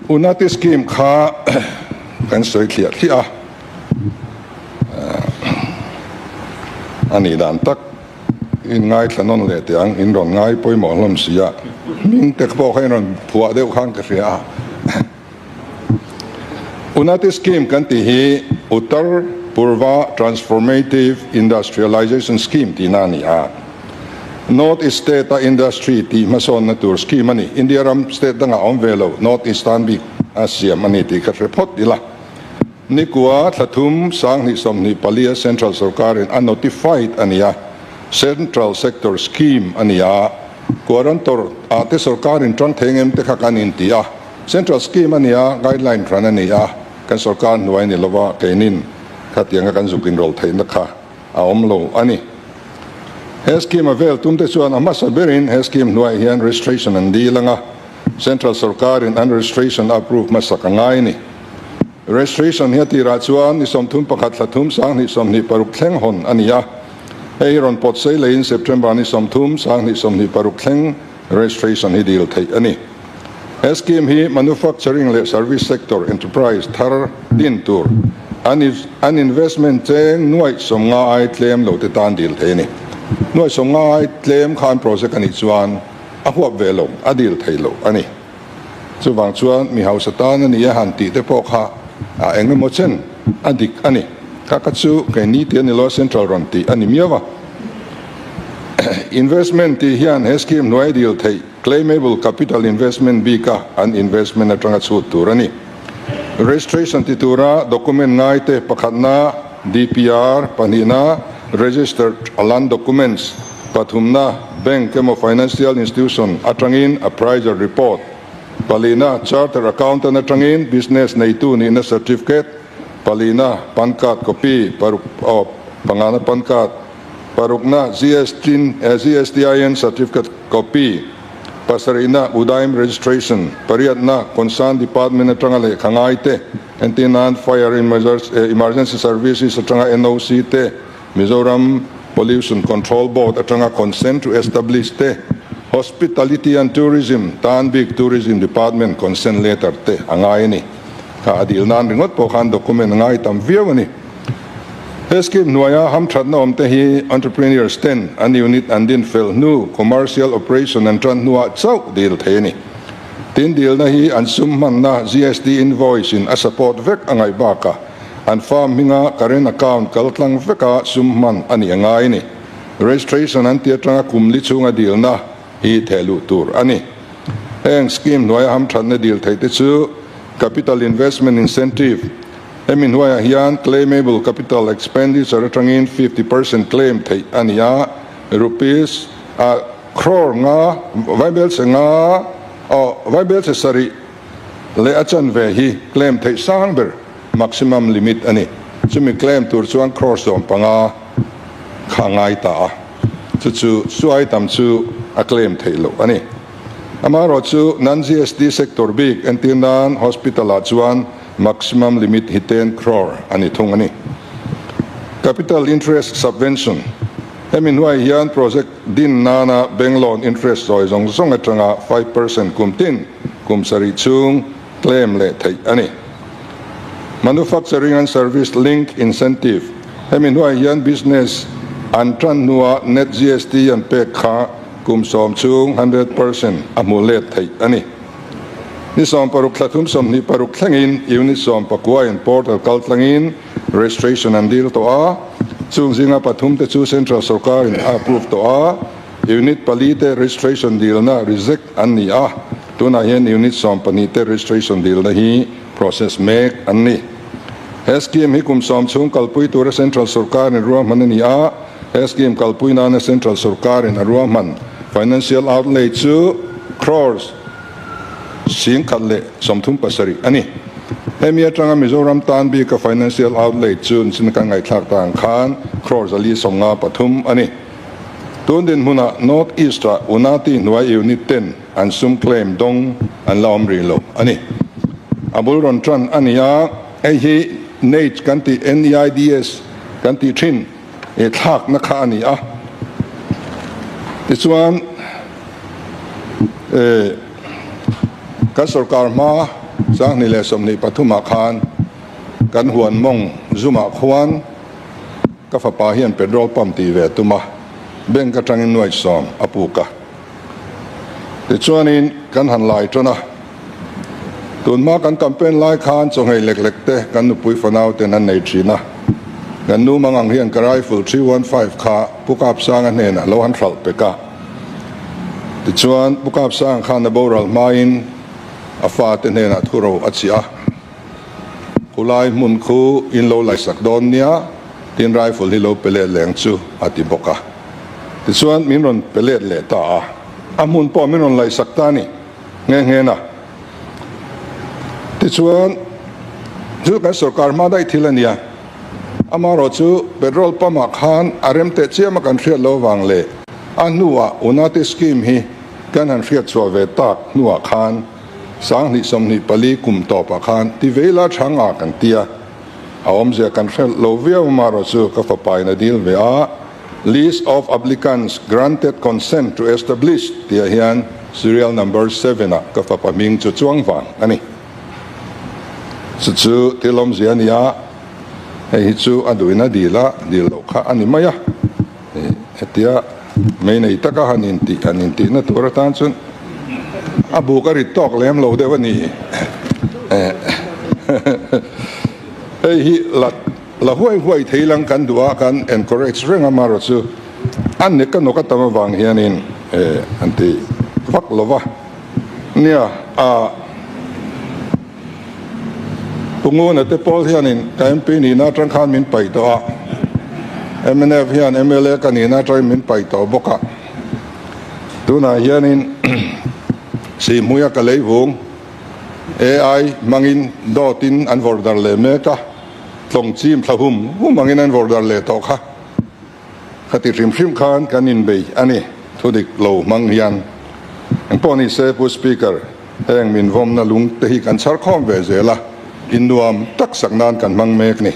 Unati scheme kha kan sawi thliah thliah a, a nih dan tak in ngaithla nawn leh teh ang, in rawn ngai pawimawh hlawm si a, hming te pawh kha in rawn phuah deuh khan ka hria a. Unati scheme kan tih hi Uttar Purva Transformative Industrialization Scheme tihna a ni a. North East State a industry tih hmasawnna tur scheme a ni. India ram state dangah awm ve lo, North East tan bik a siam a ni tih ka hre phawt ila. Nikua thla thum 2024 a Central sorkarin a notified a ni a, Central Sector Scheme a ni a, Guarantor ah te sorkarin tang thei ngem te kha kan inti a, Central Scheme a ni a, guideline hran a ni a, kan sorkar hnuai ni lova keinin khatianga kan zuk inrawlh theihna kha a awm lo a ni. He scheme a vel tum te chuan a hmasa berin he scheme hnuaiah hian registration an dil anga Central sorkarin an registration a approve hmasak a ngai a ni. Registration hi a tirah chuan ni 31 thla thum 2026 thleng hawn a ni a, hei hi rawn pawt sei leiin September ni 30 2026 thleng registration hi dil theih a ni. He scheme hi manufacturing leh service sector enterprise thar din tur an an investment cheng nuaih 50 ai tlem lo te tan dil thei a ni. Nuaih 50 ai tlem khan project a nih chuan a huap ve lo, a dil thei lo a ni. Chuvang chuan mi hausa tan a ni a han tih te pawh kha a eng emaw chen a dik a ni. Kha kha chu keini tih a ni lo, central rawn tih a ni miau a. Investment tih hian he scheme hnuai dil theih claimable capital investment bika an investment atanga chhut tur a ni. Registration ti tura document ngai te pakhatna DPR, pahnihna registered land documents, pathumna bank emaw financial institution atangin appraisal report, palina charter accountant atangin business neitu nihna certificate, palina pan card copy, paruk oh pangana pan card, Parukna GSTIN certificate copy, pasarihna Udaim registration, pariatna concern department atanga lehkha ngai te, entir nan Fire Emergency Services atanga NOC te, Mizoram Pollution Control Board atanga consent to establish te, Hospitality and Tourism tan bik Tourism Department consent letter te a ngai a ni. Kha a dil nan ringawt pawh khan document a ngai tam viau a ni. He scheme hnuaia hamthatna awm te hi entrepreneurs ten an unit an din fel hnu commercial operation an tan hnuah chauh dil thei a ni. Tin dilna hi an sum hmanna GST invoice in a support vek a ngaih bakah an firm hminga current account kal tlang veka sum hman a nih a ngai a ni. Registration an ti atanga kum li chhunga dilna hi theh luh tur a ni. Heng scheme hnuaia hamthatna dil theih te chu Capital Investment Incentive, Hemi hnuaiah hian claimable capital expenditure atangin 50% claim theih a ni a, rupees a crore nga vaibelchhe nga aw vaibelchhe sarih leh a chanve hi claim theih sang ber maximum limit a ni. Chumi claim tur chuan crore 15 kha a ngai ta a, chu chu chu item chu a claim theih loh a ni. Amaherawhchu non-GST sector bik entir nan hospital ah chuan Maximum limit hi 10 crore a ni thung a ni. Capital interest subvention, Hemi hnuai hian project din nana bank loan interest zawi zawng zawng atanga 5% kum tin kum sarih chhung claim leh theih a ni. Manufacturing and service link incentive, Hemi hnuai hian business an tan hnua net GST an pek kha kum 10 chhung 100% a hmuh let theih a ni. Ni 16 thla thum 26 thlengin Unit 19 in portal kal tlangin registration an dil tawh a, chung zinga pathum te chu Central sorkarin a approve tawh a, Unit pali te registration dilna reject an ni a, tunah hian Unit 12 te registration dilna hi process mek an ni. He scheme hi kum 10 chhung kalpui tura Central sorkarin ruahman a ni a, he scheme kalpui nana Central sorkarin a ruahman financial outlay chu crores 137 a ni. Hemi atanga Mizoram tan bika financial outlay chu nichin kan ngaihthlak ta ang khan crore 453 a ni. Tun dinhmunah North East ah Unati hnuai unit ten an sum claim dawng an la awm rih lo a ni. A bul rawn tan a ni a, hei hi NEIDS kan tih NEIDS kan tih thin e thlakna kha a ni a. Tichuan e kan sorkar hma. 2023 ah khan kan huan mawng zumah khuan ka fapa hian petrol pump tih ve a tum a, bank atangin nuaih sawm a puk a. Tichuanin kan han lai tan a, tunhma kan campaign lai khan chawngei lek lek te kan nupui fanau ten an nei thin a, kan nu mangang hian ka rifle 315 kha Pu Kapsanga hnenah lo han hralh pek a. Tichuan Pu Kapsanga khan a boral hmain a fate hnenah thuro a chhiah a, Khulai hmun khu in lo laisak dawn nia, tin rifle hi lo pe let leng chu a ti bawk a. Tichuan min rawn pe let leh ta a, a hmun pawh min rawn laihsak ta a ni nghe nghe na. Tichuan chu kan sorkar hma daih thil a nia, amaherawh chu petrol pump ah khan a rem teh chiam a kan hriat lo vang leh a hnuah Unati scheme hi kan han hriat chhuah ve tak hnuah khan 2024 kum tawpah khan ti vei la chhang a kan ti a, a awmzia kan hre lo viau amaherawh chu ka fapa in a dil ve a, List of applicants granted consent to establish tihah hian serial number seven ah ka fapa hming chu chuang vang a ni. Chu chu thil awmzia a ni a, hei hi chu a duhin a dil a, dil loh kha a ni mai a, hetia mei nei taka han intih han intihna tur atan chuan a buk a rit tawk lem lo deuh a ni. Hei hi la La huai huai thei lang kan duh a, kan encourage reng a, amaherawh chu a nek a nawk a tam avang hianin an ti vak lo va. Nia, a Pu Nguna te pawl hianin ka MP nihna atang khan min paih tawh a, mnf hian mla ka nihna atangin min paih tawh bawk a, tunah hianin Sihhmuia ka lei vung AI hmangin dawtin an vawrh darh leh mek a. Tlawng chim thla hum hum angin an vawrh darh leh tawh kha. Khati hrim hrim khan kan inbei a ni, thudik lo hmang hian. Engpawh ni se Pu Speaker, heng min vawmna lung te hi kan chhar khawm ve zel a, innuam tak sak nan kan hmang mek ni.